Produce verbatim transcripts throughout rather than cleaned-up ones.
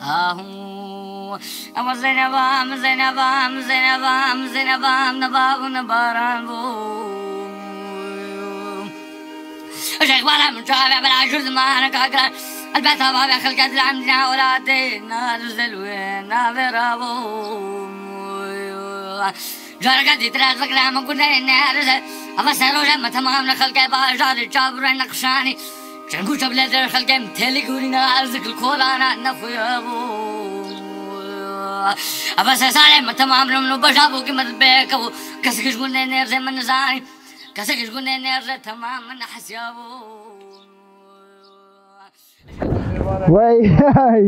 Ahu. Ewa Zeynebam, Zeynebam, Zeynebam, Zeynebam, ne bav û ne baran bû. Şêx bala min çavê bela jûr ziman kakran. Elbeta bavê xelke dilam dîna welatê, na dizel wê, na vê rabû. Careke dîtir ez fikra min gundê nerize. Ava ser roja me temam ne xelke bajarê çavure nexşanî. Çengû çevleder xelke em têlî gurîna ez dikil kolana nexuya bû. Ava se salê me temam rim no baja bû ki me bêke bû. Kesik ji gundê nerize min nizanî. Kesik ji gundê nerize temam min hesiya bû. Wey, hey,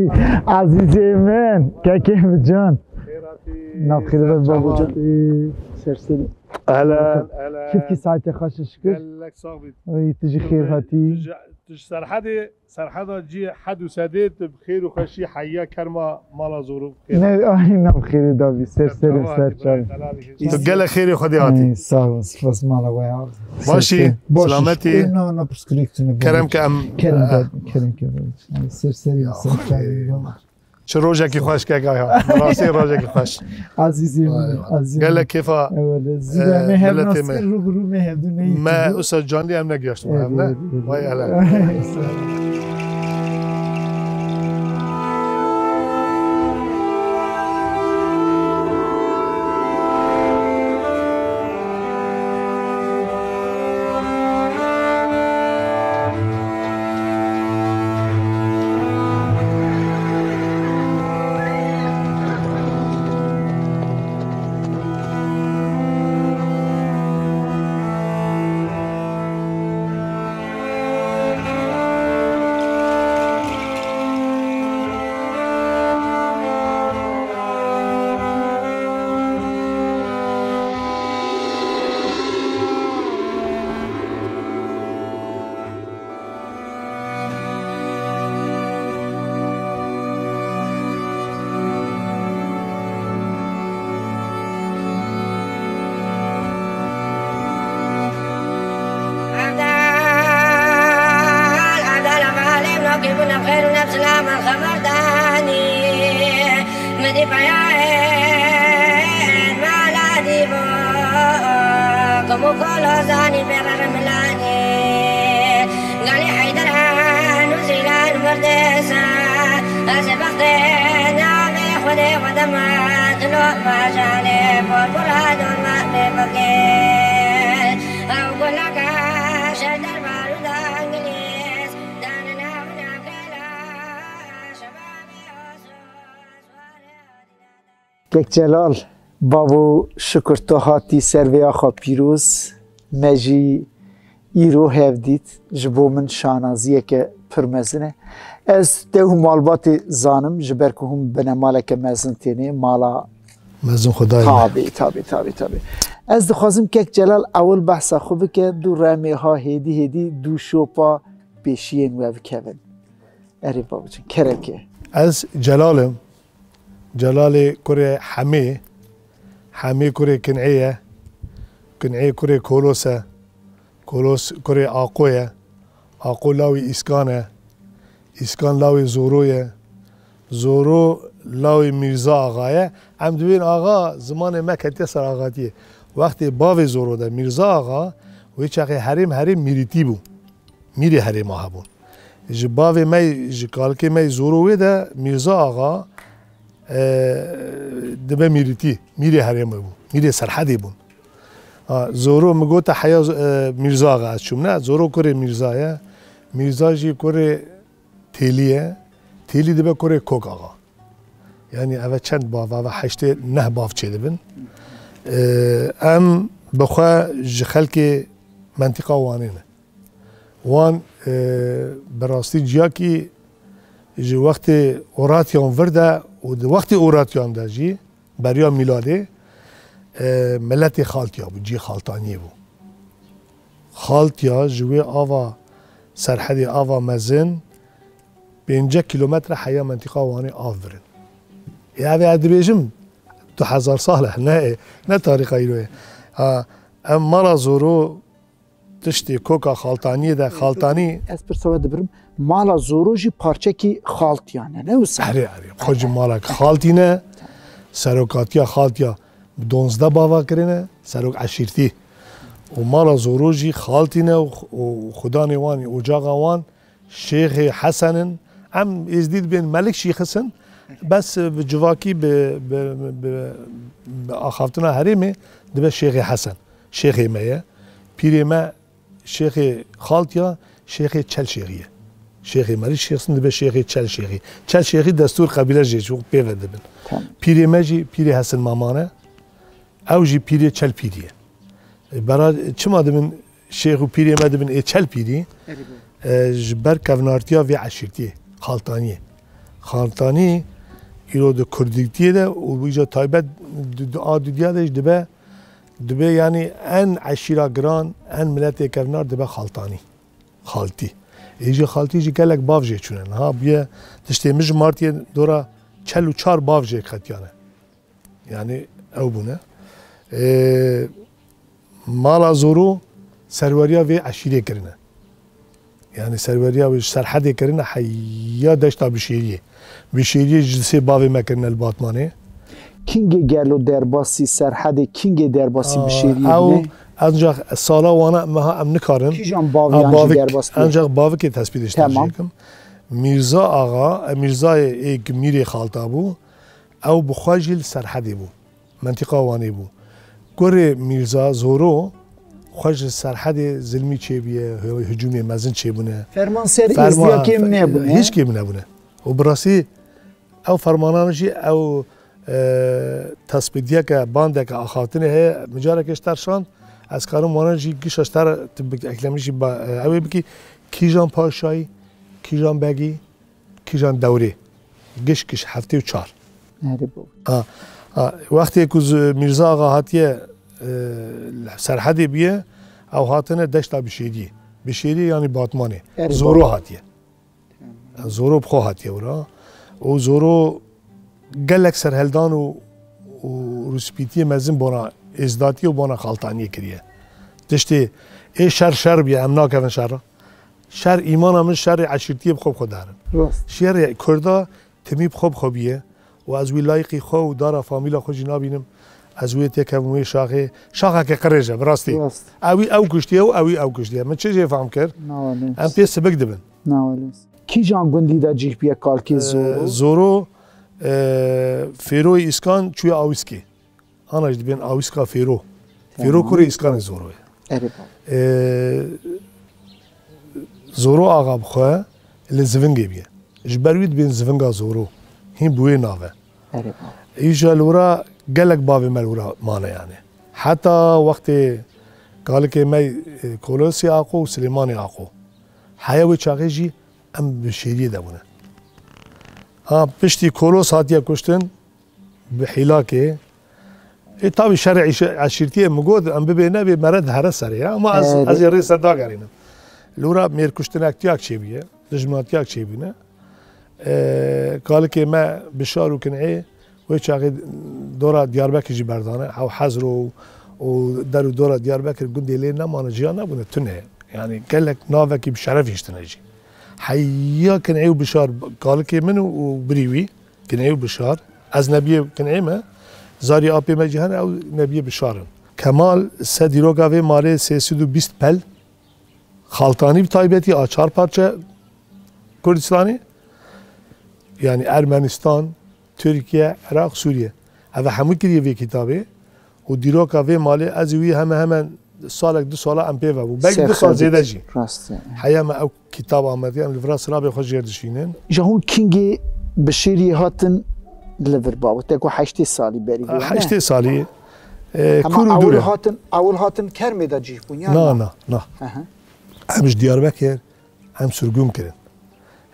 ezîzê min, kekê min can. Xêr hatî. Nav xêr be, babucan. Ee, ser serî. Ehlen, ehlen. Kifkî saetê xweş e, şikir. Gelek sax bît. Ey, tu jî xêr hatî. Tu ji, tu ji Serhedê, Serheda cî hed û sedê, tu bi xêr û xweşî heya kerma mala Zoro. Ne, ay, nav xêrê dabî, ser serê, ser çavê. Tu gelek xêrê Xwedê hatî. Ay, sağ ol, spas mala we ya. Başî, selametî. Na, na, pirsgirêk tune. Kerem ke em, kerem ke, kerem ke. Ay, ser serê, ser çavê. Çi rojekî xweş kek aya. Rastî rojekî xweş. Azîzî min, azîzî min. Gelek kêfa, Ewele, zî e, me her miletê me. Rû bi rû me hevdû neyî. Me usa canlî em negiyaştin hev ne? Vay hele. Midi payayên mala dîbo, kemo kolo zanî bêre rimlanê. Galî Heyder nûzîlan mirdêsa, ez ê bextê navê Xwedê xwe dema dilo vajanê, bor bora dorma bê bikê. Ew gulaka şer derbarû dangilîs, dane nav navkela şebabê Oso. Kek Celal, bavo şikir tu hatî ser vê axa pîroz, me jî îro hev dît, ji bo min şanaziyeke pir mezin e. Ez te û malbatê zanim, ji ber ku hûn binemaleke mezin tênê, mala Mezin Xwedayê me. Tabî, tabî, tabî, tabî. Ez dixwazim kek Celal ewil behsa xwe bike, du remê ha hêdî hêdî du şopa pêşiyên we bikevin. Erê babicin, kerem ke. Ez Celal im. Celalê kurê Hemê. Hemê kurê Kin'ê ye. Kin'ê kurê Kolos e. Kolos kurê Aqo ye. Aqo lawê Îskan e. Îskan lawê Zoro ye. Zoro lawê Mîrza Axa ye. Em dibên axa, zimanê me ketiye ser axatiyê. Wextê bavê Zoro de Mîrza Axa, wê çaxê herêm herêm mîrîtî bû. Mîrê herêma hebûn. Ji bavê me, ji kalikê me Zoro wê de Mîrza Axa, e, dibe mîrîtî, mîrê herêmê bû, mîrê Serhedê bûn. Ha, Zoro min gote heya, e, Mîrza Axa ez çûm. Ne, Zoro kurê Mîrza ye. Mîrza jî kurê Têlî ye. Têlî dibe kurê Kok Axa. Yanî eve çend bav, eve heştê neh bav çêdibin. E, em bi xwe ji xelkê mentîqa Wanê ne. Wan, e, bi rastî ciyakî ji wextê Oratyan vir de û di wextê Oratyan de jî beriya mîladê, e, miletê Xaltiya bû, ciyê Xaltaniyê bû. Xaltiya ji wê ava Serhedê, ava mezin, pêncî kîlometre heya mentîqa Wanê av virin. Ê, ev ê ez dibêjim du hezar sal e, ne, ne tarîxa îro ye. Ha, em mala Zoro Tiştê koka Xaltaniyê de, Xaltanî. Ez pirsa we dibirim. Mala Zoro jî parçekî Xaltiyan e, ne wisa? Erê, erê. Xwe jî mala Xaltî ne. Serokatiya Xaltiya bi donzdeh bava kirine, serok eşîrtî. Û mala Zoro jî Xaltî ne û, û xudanê wan, ocaxa wan Şêxê Hesen in. Em êzdî dibên Melik Şîxis in. Bes bi civakî, bi, bi, bi, bi axaftina herêmê dibe Şêxê Hesen. Şêxê me ye. Pîrê me Şêxê Xaltiya, Şêxê Çel Şêxî ye. Şêxê Merî Şêxsin dibe Şêxê Çel Şêxî. Çel Şêxî destûr qebîle jê çû pê ve dibin. Tamam. Pîrê me jî Pîrê Hesin Maman e. Ew jî Pîrê Çel Pîrî ye. E, bera, çima dibin Şêx û Pîrê me dibin ê Çel Pîrî? E, ji ber kevnartiya vê eşîrtiyê, Xaltaniyê. Xaltanî îro di kurdîtiyê de û îca taybet di, di a dudiya de jî dibe Dibê yanî en eşîra giran, en miletê kevnar dibe Xaltanî. Xaltî. Ê jî Xaltî jî gelek bav jê çûne. Niha bûye tiştê min ji Martiyê dora çel û çar bav jê qetiyane. Yanî ew bûne. Ê, mala Zoro serweriya vê eşîrê kirine. Yanî serweriya wê ji Serhedê kirine heya deşta Bişêriyê. Bişêriyê ji sê bavê me kirine li Batmanê. Kingê gelo derbasî Serhedê, kingê derbasî Bişêriyê bûne? Ew ancak sala wana meha em nikarin. Kîjan bavê an jî derbas bûye? Ancak bavikê tespîtê ji te jê kim. Mîrza Axa, Mîrzayê ê Mîrê Xalta bû. Ew bi xwe jî li Serhedê bû. Mentîqa Wanê bû. Kurê Mîrza Zoro xwe ji Serhedê zilmî çêbûye, hicûmê mezin çêbûne. Ferman ser êzdiya kêm nebûne. Hîç kêm nebûne. Û bi rastî ew fermanan jî ew, e, tesbîtiyeke, bandeke axaftinê heye, min carekê ji te re şand, ez karim wana jî gişa ji te re tu bi eklemî jî ba-, e, ew ê bikî, kîjan paşayî, kîjan begî, Kîjan dewrê? Giş giş heftê û çar. Erê bû. A, a, wextê ku z-, Mîrza Axa hatiye, e, Serhedê bûye, ew hatine deşta Bişêriyê. Bişêriyê yanî Batmanê. Erê Zoro bû. Hatiye. Zoro bi xwe hatiye wira. Û Zoro gelek serheldan û, û rûspîtiyê mezin bona êzdatiyê û bona xaltaniyê kiriye. Tiştê ê şer şer bûye, em nakevin şer re. Şer îmana min şerê eşîrtiyê bi xwe bi xwe darin. Rast. Şerê Kurda timî bi xwe bi xwe bûye û ez wî layîqî xwe û dara famîla xwe jî nabînim. Ez wê têkevim wê şaxê. Şaxeke qirêj e, bi rastî. Rast. Ewî ew kuştiye û ewî ew kuştiye. Min çi jê fehm kir? Nawalî. Em pê sibik dibin. Nawalî. Kîjan gundî de cih bûye kalkê Zoro? Zoro, e, Fêroyê Îskan çûye Awîskê. Ana jî dibên Awîska Fêro. Fêro kurê Îskanê Zoro ye. Erê bab. Ee, Zoro Axa bi xwe li Zivingê bûye. Ji ber wî dibên Zivinga Zoro. Hîn bi wê nave. Erê bab. Îja li wira gelek bavê me li wira mane yani. Heta wextê kalikê me, e, Kolosê Aqo û Silêmanê Aqo. Heya wê çaxê jî em bi şêriyê de bûne. Ha, piştî Kolos hatiye kuştin, bi hîlakê. Ê, tabî şerê îşe-, eşîrtiyê min got, em bibê nebê, mere dihere serê ya. Ama ez, ez ê rê ser dagerînim. Li wira mêrkuştinektiyak çêbûye, dijminatiyak çêbûne. Ê, kalikê me Bişar û Kinê, wê çaxê dora Diyarbekir jî berdane. Ew Hezro û, û der û dora Diyarbekir gundê lê nemane, ciya nebûne, tune. Yani gelek navekî bi şeref hiştine jî. Heya Kinê û Bişar, kalikê min û, û birî wî, Kinê û Bişar. Ez nebiyê Kinê me, zarî apê me jî hene, ew nebiyê Bişar in. Kemal se dîroka vê malê sê sed û bîst pel, xaltanî bi taybetî a çar parçe Kurdistanê, yani Ermenistan, Tirkiye, Iraq, Sûriye. Ev hemû kiriye vê kitabê û dîroka vê malê ez û wî heme hemen salek du sala em pê ve bû. Belkî du sal zêde jî. Rast e. Heya me ew kitab amediye, em li vira sirabê xwe jêr dişînin. Ji hûn kingê bi şêriyê hatin li vir bawite ku heştê salî berî bû, ne? Heştê salî, e, Ama kur û dur ewil e. Hatin, ewil hatin Kermê de cih bûn, ya na? Na, na, na. Aha. Em ji Diyarbekir, em sirgûn kirin.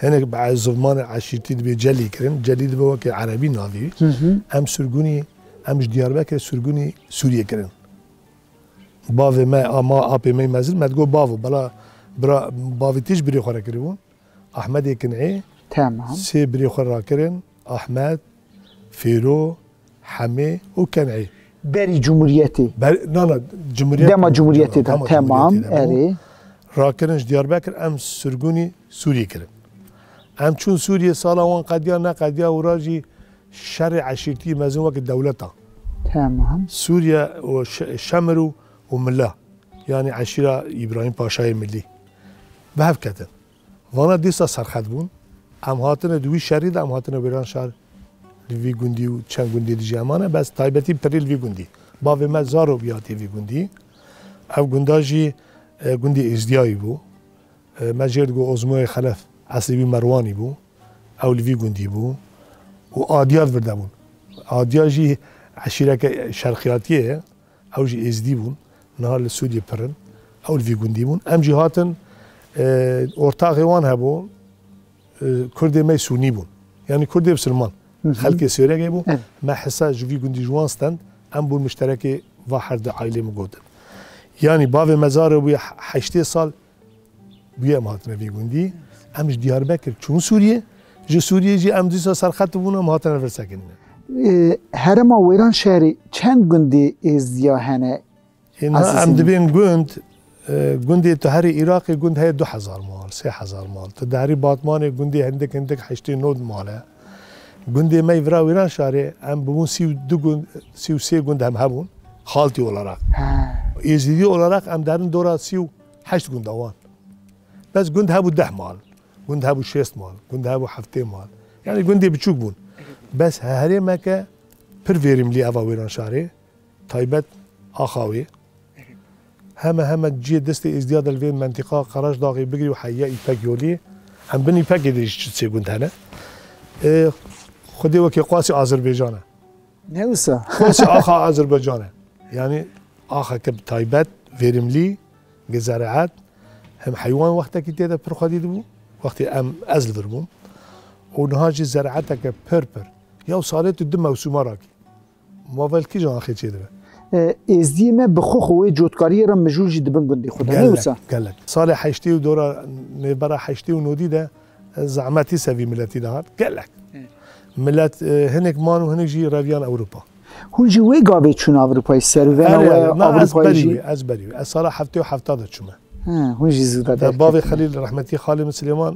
Hinek bi zimanê eşîrtî dibê Celî kirin. Celî dibe weke erebî navî. Hı hı. Em sirgûnî, em ji Diyarbekir sirgûnî Sûriyê kirin. Bavê me, ama apê me mezin, me digot bavo, bela bira, bavê tî ji birê xwe re kiribûn. Ahmedê Kinê, Tamam. Sê birê xwe rakirin, Ahmed, Fêro, Hemê û Kenê. Berî Cumhuriyetê? Ber, na, na, Cumhuriyet. Dema Cumhuriyetê de, dema tamam, Cumhuriyetê de bû. Erê. rakirin ji Diyarbekir, em sirgûnî Sûriyê kirin. Em çûn Sûriyê, sala wan qediya neqediya, wira jî şerê eşîrtî mezin weke dewleta Tamam. Sûriye û Şe-, Şemir û, û Mila, yanî eşîra Îbrahîm Paşayê Milî bi hev ketin. Vana dîsa serxet bûn. Em hatine di wî şerî de, em hatine Wêranşar, li vî gundî û çend gundê dijî em mane, bes taybetî pirî li vî gundî. Bavê me Zaro bû hatî vî gundî. Ev gunda jî, e, gundê Êzdiyayî bû. E, me jêr digot Ozmoyê Xelef, eslî wî Merwanî bû. Ew li vî gundî bû. Û Adiya di vir de bûn. Adiya jî eşîreke şerqiyatiyê ye. Ew jî Êzdî bûn. Niha li Sûriyê pir in. Ew li vî gundî bûn. Em jî hatin, e, ortaxê wan hebû, e, Kurdê me Sûnî bûn. Yanî Kurdê bisilman. Hı hı. Xelkê Sêwregê bû. Evet. Me hisa ji vî gundî ji wan stend. Em bûn mişterekê va her du aîlê min gotin. Yanî bavê me Zaro bûye he-, heştê sal bûye em hatine vî gundî. Em ji Diyarbekir çûn Sûriyê. Ji Sûriyê jî em dîsa serxet bûn, em hatine vir sekinîne. Ee, herêma Wêranşarê çend gundê Êzdiya hene? Êna Ezîzim. Em dibên gund, e, gundê tu herî Iraqê gund heye du hezar mal, sê hezar mal. Tu diherî Batmanê gundê hindik hindik heştê nod mal e. Gundê me vira Wêranşarê, em bibûn sî û du gund, sî û sê gund em hebûn, xaltî olarak. He. Êzidî olarak em derin dora sî û heşt gunda wan. Bes gund hebû deh mal, gund hebû şêst mal, gund hebû heftê mal. Yanî gundê biçûk bûn. Bes herêmeke pir verimlî eva Wêranşarê, taybet axa wê. Heme heme cihê destê Êzdiya de li vê mentiqa Qaraşdaxê bigirî û heya Îpek yolî. Em bin Îpekê de jî çi sê gund hene. Ê, Xwedê wekî qasî Azerbaycan e. Ne wisa? Qasî axa Azerbaycan e. Yanî axeke bi taybet, verimlî, ge zeraet, hem heywan wextekî tê de pir xwedî dibû, wextê em ez li vir bûm. Û niha jî zeraeteke pir pir. Yew salê tu du mewsûma rakî. Ma vel kîjan axê çêdibe? E, Êzdiyê me bi xwe xwe wê cotkariyê re mijûl jî dibin gundê xwe de, ne Gelek, wisa? Gelek. Salê heştê û dora nêvbera heştê û nodî de, e, zehmetî ser vî miletî de hat. Gelek. Evet. Milet, e, hinek man û hinek jî reviyan Ewropa. Hûn jî wê gavê çûn Ewropayê, serûvena Erê, we na ez Ewropayê berî jî? Wê, ez berî wê. Ez sala heftê û heft de çûme. Ha, hûn jî zû de Te derket. Bavê Xelîl, rehmetî xalê min Silêman,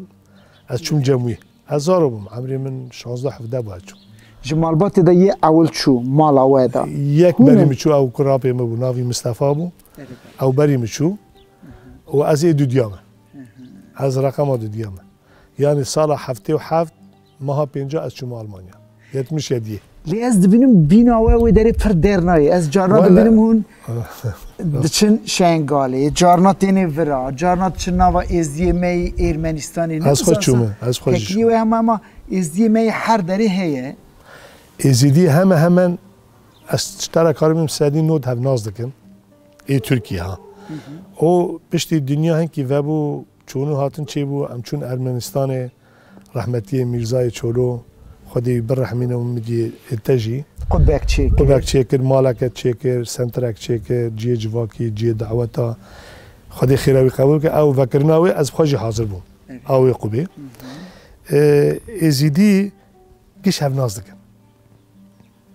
ez çûm cem wî. Ez zaro bûm, emrê min şazdeh hevdeh bû ez çûm. Ji malbatê de yê ewil çû, mala we de. Yek Hûn berî in? Min çû, ew kurapê min bû, navî Mistefa bû. Erê. Ew berî min çû. Û ez ê dudiya me. Ez reqema dudiya me. Yanî sala heftê û heft, meha pênca ez çûme Almanya. Yetmiş yediyê. Lê ez dibînim bîna we wê derê pir dêr nayê. Ez carna Wele- dibînim hûn diçin Şengalê, carna tênê vira, carna diçin nava Êzdiyê me yê Ermenistanê. Ne Ez xwe wisa çûme, ez xwe jî teknî çûme. We hema hema Êzdiyê me yê her derê heye. Êzidî heme hemen ez ji te re karim bim sedî nod hevnaz dikim. Ê Tirkiye ha. Hı hı. O piştî dinya hinkî vebû, çûnû hatin çêbû, em çûn Ermenistanê, rehmetiyê Mîrzayê Çolo, Xwedê wî birehmîne û min diyê te jî. Qubek çêkir. Qubek çêkir, maleke çêkir, sentrek çêkir, cihê civakî, cihê daweta. Xwedê xêra wî qebûl ke, ew vekirina wê ez xwe jî hazir bûm. Evet. Ew ê qubê. Hı hı. Ê, Êzîdî giş hevnaz dikin.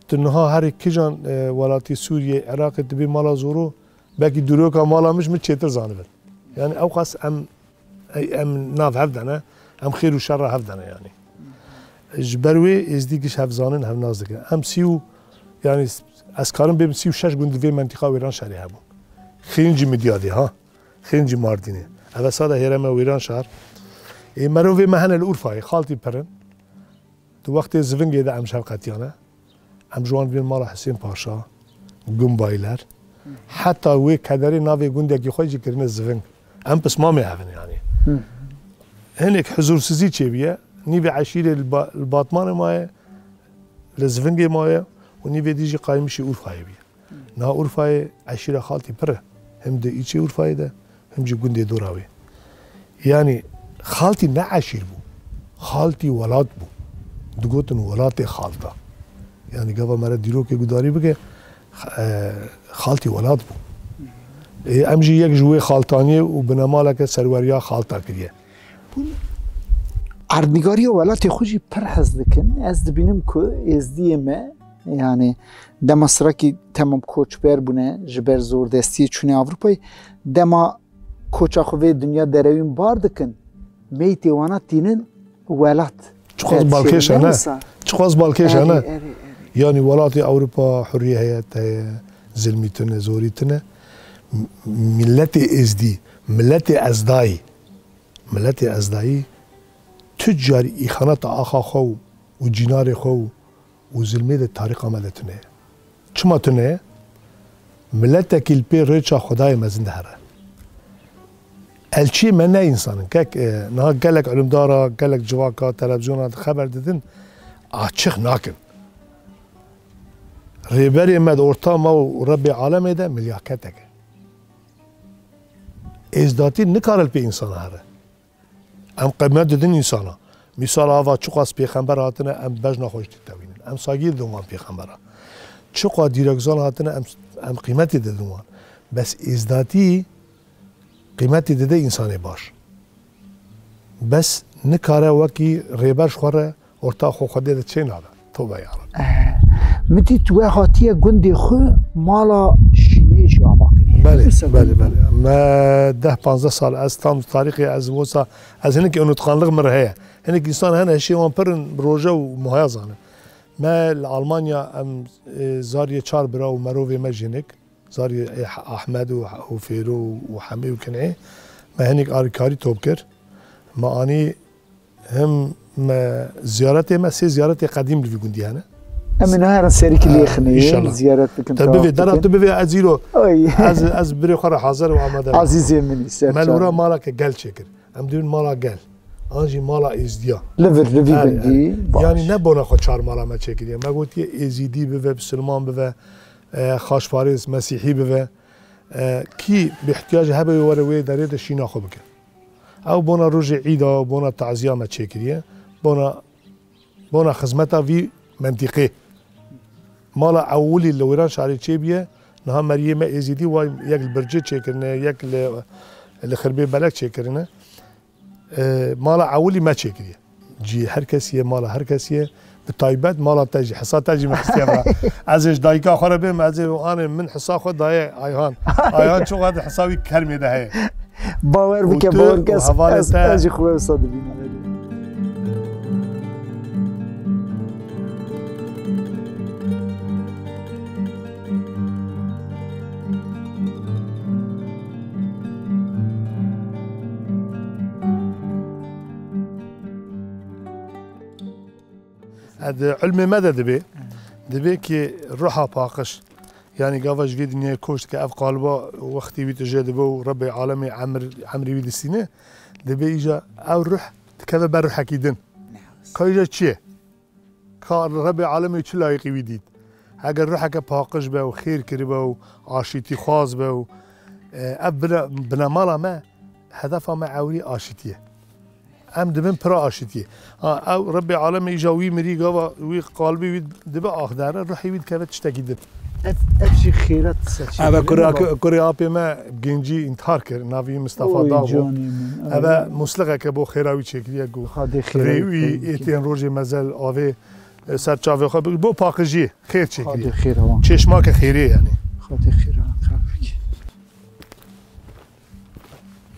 Tu niha herî kijan, e, welatî Sûriyê, Iraqê tu bê mala Zoro, belkî dîroka mala min ji min çêtir zanibin. Yani ew qas em, ey, em nav hev de ne, em xêr û şerra hev de ne yani. Ji ber wê Êzdî giş hev zanin, hev nas dikin. Em sî û, yani ez karim bêbim sî û şeş gund li vê mentiqa Wêranşarê hebûn. Xêncî Midyadê ha, xêncî Mardînê. Ev sala hêreme Wêranşar. Ê, merovê me hene li Urfayê, xaltî pirin. Di wextê zivingê de em ji hev qetiyane. Em ji wan dibên mala Hisên Paşa, Gumbayler. Heta wê kederê navê gundekî xwe jî kirine ziving. Em pismamê hev in yani. Hı. Hinek huzursizî çêbiye. Nîvê eşîrê li Ba-, li Batmanê maye, li zivingê maye û nîvê dî jî qaymişî Urfayê biye. Niha Urfayê eşîra xaltî pir e. Him di îçê Urfayê de, him jî gundê dora wê. Yanî xaltî ne eşîr bû. Xaltî welat bû. Digotin welatê xalta. Yanî gava me re dîrokê gudarî bike, e, xaltî welat bû. Ê, em jî yek ji wê xaltaniyê û binemaleke serweriya xalta kiriye. Hûn erdnîgariya welatê xwe jî pir hez dikin. Ez dibînim ku êzdiyê me, yani dema sirekî temam koçber bûne ji ber zordestiyê çûne Ewropayê, dema Koça xwe vê dinya derewîn bar dikin, meytê wana tînin welat. Çiqas balkêş e, ne? Çiqas balkêş e, ne? Erê, erê, erê. Yanî welatê Ewropa hurriyet heye, zilmî tune, zorî tune. M-, miletê Êzdî, miletê Ezdayî, miletê Ezdayî tu carî îxaneta axa xwe û, û cînarê xwe û, û zilmê de tarîxa me de tune ye. Çima tune ye? Miletekî li pê rêça Xwedayê mezin dihere. Elçiyê me ne însan in. Kek, e, niha gelek ilimdara, gelek civaka, televîzyona xeber didin, açix nakin. Rêberê me di orta me û Rebbê alemê de milyaketek e. Êzdatî nikare li pê însana here. Em qîmet didin însana. Mîsal ava çiqas pêxember hatine, em bejna xwe jî ditewînin. Em saygî didin wan pêxembera. Çiqas dîrokzan hatine, em, em qîmetê didin wan. Bes êzdatî qîmetê dide însanê baş. Bes nikare wekî rêber ji xwe re orta xwe Xwedê de çê nabe. Tobe ya Reb. Eh, min dît we hatiye gundê xwe mala şînê jî ava kiriye. Belê, belê, belê. Me deh panzdeh sal, ez tam tarîxê ez wisa, ez hinek unutkanlıq min re heye. Hinek însan hene hişê wan pir in, bi roje û muhaya zanin. Me li Almanya em, e, zariyê çar bira û merovê me jî hinek. Zariyê, e, Ahmed û, û Fêro û Hemî û Kinê. Me hinek alîkarî top kir. Me anî Him me ziyaretê me, sê ziyaretê qedîm li vî gundî hene. Em ê niha herin serîkî lê xinê, înşallah. Ziyaret bikin, tawaf bikin. Te bivê, dera tu bivê, ez îro, ez, ez birê xwe re hazir û amade me. Azîzê min î, ser çav. Me li wira maleke gel çêkir. Em dibin mala gel. An jî mala êzdiya. Li vir, li vî gundî, baş. Yanî ne bona xwe çar mala me çêkiriye. Me gotiye êzîdî bive, bisilman bive, e, xaçparêz, mesîhî bive. E, kî bi ihtiyacê hebe wê were wê derê de şîna xwe bike. Ew bona rojê îda, bona taziya me çêkiriye, bona, bona xizmeta vî mentîqê. Mala ewilî li Wêranşarê çêbûye, niha meriyê me êzîdî wa yek li Bircê çêkirine, yek li, li Xirbê Belek çêkirine. E, mala ewilî me çêkiriye. Cihê her kesî ye, mala her kesî ye. Bi taybet mala te jî, hisa te jî min xistiye bira. Ez ê ji dayika xwe re bêm, ez ê anê min hisa xwe daye Ayhan. Ayhan çi xwe di hisa wî kermê de heye. Bawer bike, bawer bike, ez, ez jî xwe wisa dibînim. E, di ilmê me de dibê, dibê ki ruha paqij, yanî gava ji vê dinyayê koç dike, ev qaliba wextî wî tije dibe û Rebbê alemê emir, emrê wî distîne, dibê îja ew ruh dikeve ber ruhekî din. Ka îja çi ye? Ka Rebbê alemê çi layiqî wî dît? Heger ruheke paqij be û xêr kiribe û aşîtîxwaz be û, e, ev bine-, binemala me, hedefa me ewrî aşîtî ye. Em dibin pira aşîtiyê. Ha, ew Rebbê alemê îja wî mirî gava wî qalbê wî dibe ax dere, ruhê wî dikeve tiştekî din. Ev, ev jî xêra seçî. Ev e kurê, kurê apê me bi gencî întihar kir, navî Mistefa Dağ bû. Ev e muslixeke bo xêra wî çêkiriye ku rê wî ê tên rojê mezin avê, e, ser çavê xwe bo paqijiyê xêr çêkiriye. Çêşmake xêrê yanî. Xwedê xêra kabik.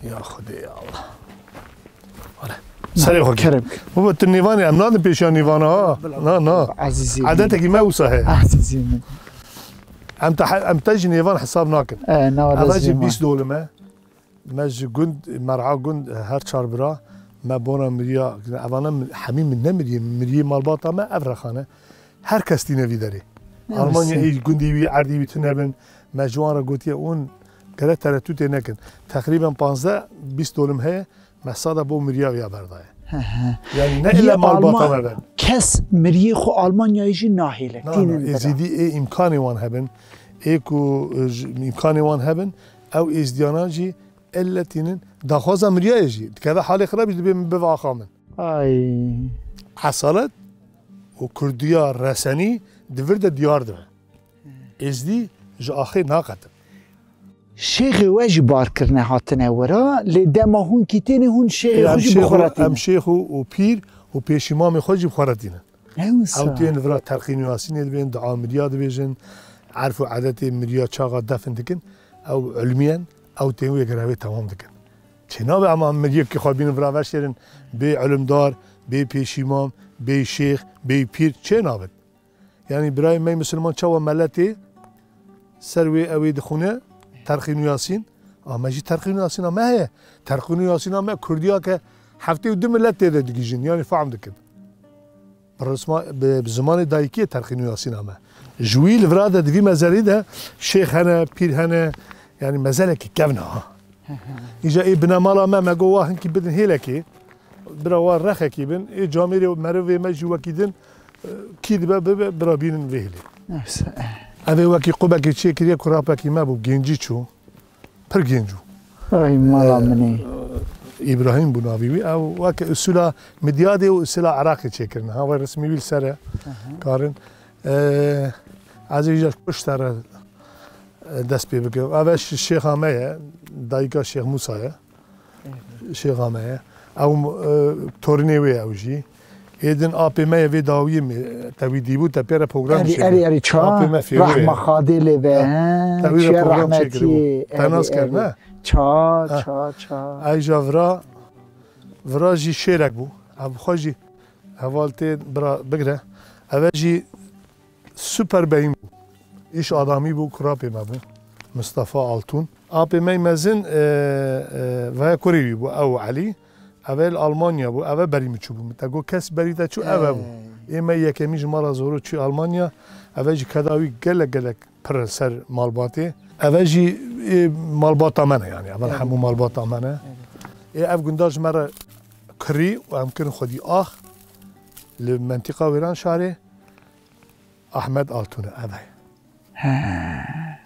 Ya Xwedê ya Allah. Wele. Serê xwe kerem. Baba, tu nêvanê, em nadin pêşiya nêvana ha. Na, na. Ezîzî. Edetekî me wisa heye. Ezîzî min. Em te, em te jî nêvan hesab nakin. E, na, eva jî bîst dolim e. Me ji gund, mer'a gund her çar bira me bona miriya, evana hemî min nemiriye, miriyê malbata me ev rexane. Her kes tîne vî derê. Almanya ê gundî wî, erdî wî tune bin. Me ji wan re gotiye, hûn gere teretûtê nekin. Teqrîben panzdeh bîst dolim heye, me sada bo miriya viya berdaye. He, he. Yanî ne île malbata me ben. Kes miriyê xwe Almanyayê jî nahêle. Na, na, tînin bira. Êzîdî ê îmkanê wan hebin. Ê ku, e, ji, îmkanê wan hebin, ew êzdiyana jî elle tînin. Daxwaza miriyayê jî. Dikeve halê xirab jî dibê min bive axa min. Ay. Esalet û kurdiya resenî di vir de diyar dibe. Êzdî ji axê naqetin. Şêxê we jî bar kirine hatine wira, lê dema hûn kî têne hûn şêxê xwe jî bi xwe re tîne. Em şêx û, û pîr û pêşîmamê xwe jî bi xwe re tîne. Ew tên vira terqîn û yasînê dibên, dua miriya dibêjin, erf û edetê miriya çaxa defin dikin, ew ilmiyen, ew tên wê gerevê temam dikin. Çênabe ema miriyekî xwe bînin vira veşêrin, bê ilimdar, bê pêşîmam, bê şêx, bê pîr, çênabin. Yanî birayê me yê misilman çawa meletê ser wê ew ê dixwîne, Terqîn û Yasîn, a me jî Terqîn û Yasîna me heye. Terqîn û Yasîna me kurdiya ke heftê û du milet tê de digihîjin, yanî fehm dikin. Bi risma-, bi, bi zimanê dayikiyê Terqîn û Yasîna me. Ji wî li vira de di vî mezelî de şêx hene, pîr hene, yanî mezelekî kevn e ha. Îja ê binemala me, me got wa hinkî bidin hêlekê, bira wa rexekî bin, ê camêrê merivê me jî wekî din, e, kî dibe bibe, bira bînin vê hêlê. Neyse. Ev ê wekî qubekê çêkiriye, kurapekî me bû, gencî çû. Pir genc bû. Ay mala Ee, min ê. Îbrahîm bû navê wî. Ew weke usula Midyadê û usula Iraqê çêkirine. Ha, wê resmî wî li ser e. Aha. Karin. Ee, ez ê ji kuş te re, e, dest pê bikim. Ev e şi-, şêxa me ye. Dayika Şêx Mûsa ye. Evet. Şêxa me ye. Ew, e, torînê wê ye ew jî. Êdin apê me ye vê dawiyê me, te wî dîbû, te pê re program Erî, çêbû. Erî, erî, ça? Apê me Fêrû ye. Rehma Xadê lê be, Ha, he, te wî re çiye program rehmetî, çêkiribû. Te erî, nas kir, erî. Ne? Ça, Ha. ça, ça. Ay ja vira, vira jî şêrek bû. Ev xwe jî heval tê bira bigire. Ev jî Super Beyim bû. Îş adamî bû, kurapê me bû. Mustafa Altun. Apê me yî mezin, e, e, veya kurê wî bû, ew Elî. Ev ê li Almanya bû, ev ê berî min çûbû. Min te got kes berî te çû, ev e bû. Hey. Ê me yekemî ji mala Zoro çû Almanya. Ev ê jî keda wî gelek gelek pir e ser malbatê. Ev ê jî, ê, malbata me ne yani. Ev ê Evet. hemû malbata me ne. Evet. Ê ev gunda ji me re kirî û em kirin xwedî ax. Li mentiqa Wêranşarê. Ahmet Altun e, ev e. He.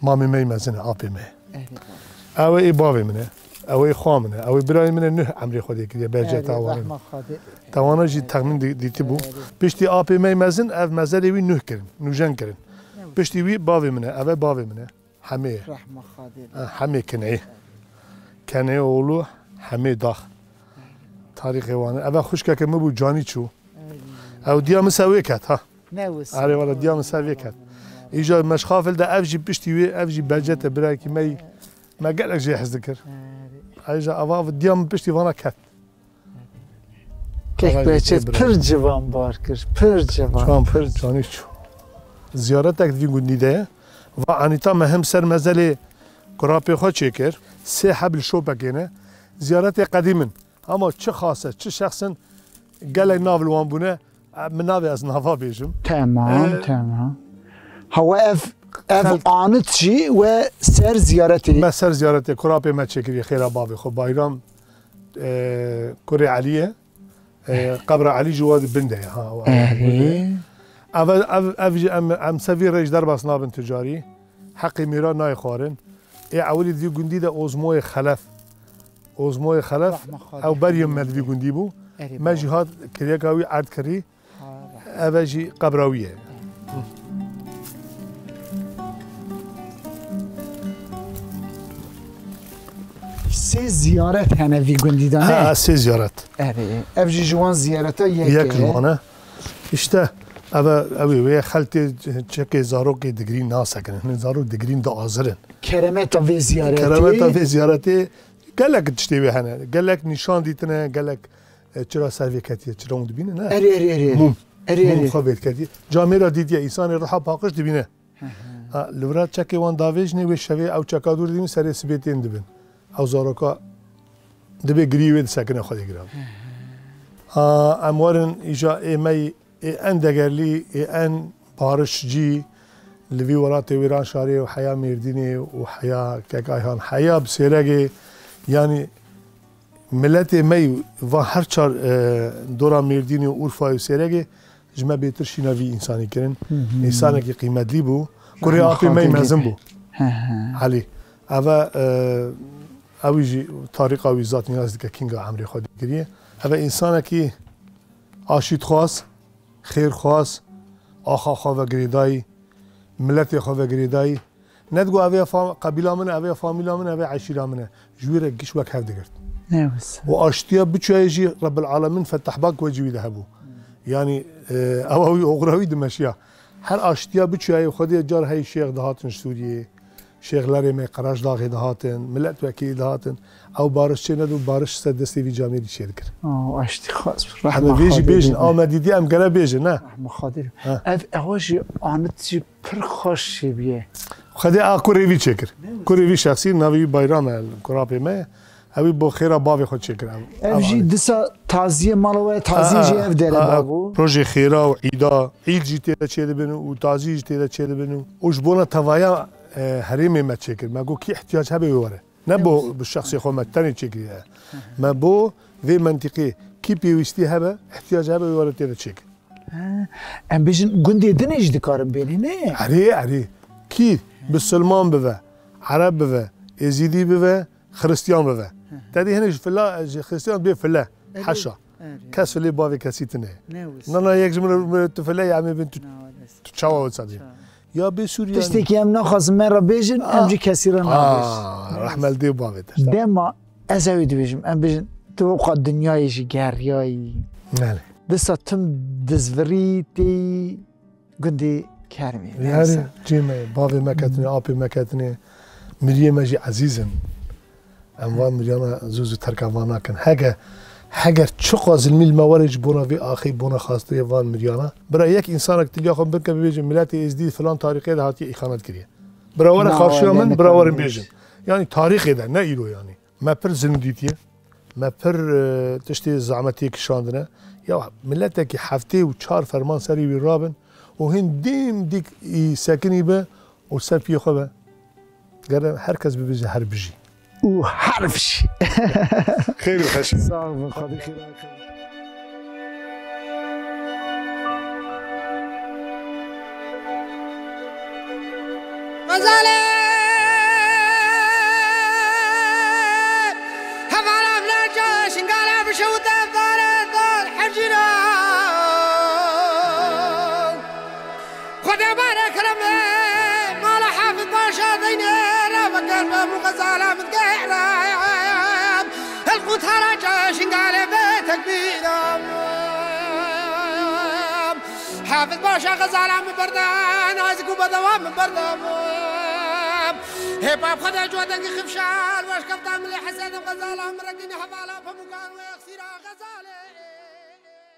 Mamê me yî mezin e, apê me. Evet. Ew ê bavê min e. Ew ê xwa min e. Ew ê birayê min e, nuh emrê Xwedê kiriye, berce Evet, tawanin. Rehma Xwedê. Tawana jî Evet. texmîn di-, dîtibû. Evet. Piştî apê me yî mezin, ev mezelê wî nuh kirin, nûjen kirin. Evet. Piştî wî bavê min e, ev e bavê min e. Hemê. Rehma Xwedê. Ha, Hemê Kineyê. Kenê oğlu Hemê Dax. Tarîxê wan e. Ev e xwişkeke min bû, canî çû. Ew diya min ser wê ket, ha. Ne wisa. Erê wala diya min ser vê ket. Îja meşxafil de ev jî piştî wê, ev jî becete birayekî me yî, me gelek jê hez dikir. Erê. Ay ja ava diya min piştî vana ket. Kek Ava Behçet jî pir ciwan bar kir, pir ciwan. Ciwan pir canî çû. Ziyaretek di vî gundî de ye. Va Anîta me him ser mezelê kurapê xwe çêkir. Sê heb li şopekê ne. Ziyaretê qedîm in. Ama çi xas e, çi şexs in, gelek nav li wan bûne, e, min navê ez nava bêjim. Tamam, Ee, tamam. Hawa ev, ev xelk- anit jî we ser ziyaretê. Me ser ziyaretê kurapê me çêkiriye xêra bavê xwe Bayram, e, kurê Elî ye. E, qebra Elî jî wa di bin de ye, ha, wa Erê. Ev, ev, ev jî em, em ser vî rêj derbas nabin tu carî. Heqê mîra nayê xwarin. Ê ewilî di vî gundî de Ozmoyê Xelef. Ozmoyê Xelef, Rahme Xwedê ew berî me li vî gundî bû. Erê Me baba. jî hat kirêka wî erd kirî. Ha, Ev e jî qebra wî ye. Sê ziyaret hene vî gundî de, ne? Ha, sê ziyaret. Erê, ev jî ji wan ziyareta yek Yek e. ji wan e. Îşte, ev e, ew ê wê xeltê çekê zarokê digirî nasekinin. Hin zarok digirîn diazirin. Keremeta vê ziyaretê. Keremeta vê ziyaretê gelek tiştê wê hene. Gelek nîşan dîtine, gelek, e, çira ser vê ketiye, çira hûn dibînin, ne? Erê, erê, erê. Mûm. Erê, Mûm erê. xwe vê diketiye. Camêra dîtiye, însanê ruha paqij dibîne. Hı hı. Ha, li vira çekê wan davêjinê wê şevê ew çeka dûr dibîn, serê sibê tên dibin. Ew zaroka dibê girî wê disekine Xwedê giran. Hı hı. Ha, em werin îja ê me yî Ê en degerlî, ê en barişcî li vî welatê Wêranşarê û heya Mêrdînê û heya Kek Ayhan, heya bi Sêregê, yanî miletê me yî van her çar, e, dora Mêrdînê û Urfayê û Sêregê ji me bêtir şîna vî însanî kirin. Hı hı. Însanekî qîmetlî bû. Kurê Rahma apê me yî Xwedê mezin lê bû. He he. Elî. Ev e, e, ew jî tarîxa wî zat niyaz dike kînga emrê xwe digiriye. Ev e însanekî aşîtxwaz, xêrxwaz, axa xwe ve girêdayî, miletê xwe ve girêdayî. Ne digot, "Ev ê fa-, qebîla min e, ev ê famîla min e, ev ê eşîra min e." Ji wî re giş wek hev digirt. Ne wisa. Û aştiya biçûyayê jî Rebbil Alemîn fetehbak we ji wî de hebû. Yanî, e, ewa wî oxira wî dimeşiya. Her aştiya biçûyayê Xwedê car hey şêx dihatin ji Sûriyeyê. Şêxlerê me Qeraşdaxê dihatin, milet wekî dihatin. Ew bariş çê nedibû, bariş ser destê vî camêrî çêdikir. Oh, aştî xwaz. Em ê vê jî bêjin, Amedî dî em gere bêjin, ne? Rehme Xadir. Ha. Ev ewa jî anit jî pir xweş çêbûye. Xwedê a kurê vî çêkir. Kurê vî şexsî, navê wî Bayram e, kurapê me ye. Ew ê bo xêra bavê xwe çêkir. Ev, ev jî anî. Disa taziyê mala we, taziyê jî ev dere babû. Rojê xêra û îda, îd jî tê de çêdibin û tazî jî tê de çêdibin û, û ji bona tevaya, e, herêmê me çêkir. Me got kî ihtiyac hebe wê were. Ne bo bi şexsê xwe me tenê çêkiriye. Me bo vê mentîqê kî pêwîstî hebe, ihtiyac hebe wê were tê de çêkir. Ha, em bêjin gundê din jî dikarin bênê, ne? Erê, erê. Kî bisilman bive, ereb bive, êzîdî bive, xiristiyan bive. Te dî hinek ji fila, ji xiristiyan bê file. Erê, heşa. Erê. Kes filê bavê kesî tine. Ne wisa. Na, na, yek ji min re tu file ya em ê bin tu, tu çawa wisa dî. Ya bê Sûriyan. Tiştekî em naxwazin me re bêjin, em jî kesî re nabêjin. Aa, rehme li dê û bavê te. Dema ez ew ê dibêjim, em bêjin, tu weka dinyayê jî geriyayî. Belê. Disa tim dizvirî tê gundê Kermê. Her cê me, bavê me ketine, apê me ketine, miriyê me jî ezîz in. Em van miriyana zû zû terka van nakin. Heger, heger çiqas zilmî li me were ji bona vê axê, bona xastirê van miriyana. Bira yek însanek tiliya xwe binke bibêje, miletê Êzdî filan tarîxê de hatiye îxanet kiriye. Bira were xarşiya min, bira werin bêjin. Yanî tarîxê de, ne îro yanî. Me pir zilm dîtiye. Me pir, e, tiştê zehmetiyê kişandine. Ya miletekî heftê û çar ferman serî wî rabin û hîn dîm dîk î sekinî be û ser piyê xwe be. Gere her kes bibêje her bijî. Û her bijî. Xêr û xeşî. Sağ olun, Xwedê xêr. Xezalê hevala viraca şingala bişewite dare dar hecîra. Xwedê bare kerem mala Hafid Paşa deyne ra veker be mu xezala min gehra. El qutara ca şingale be tekbîra. Hafid Paşa xezala min berda, nazik û bedewa min berda. Hê bab Xwedê codengî xifşal weş kefta min lê hesed xezala min regîne hevala pemukan wê xsîra xezalê.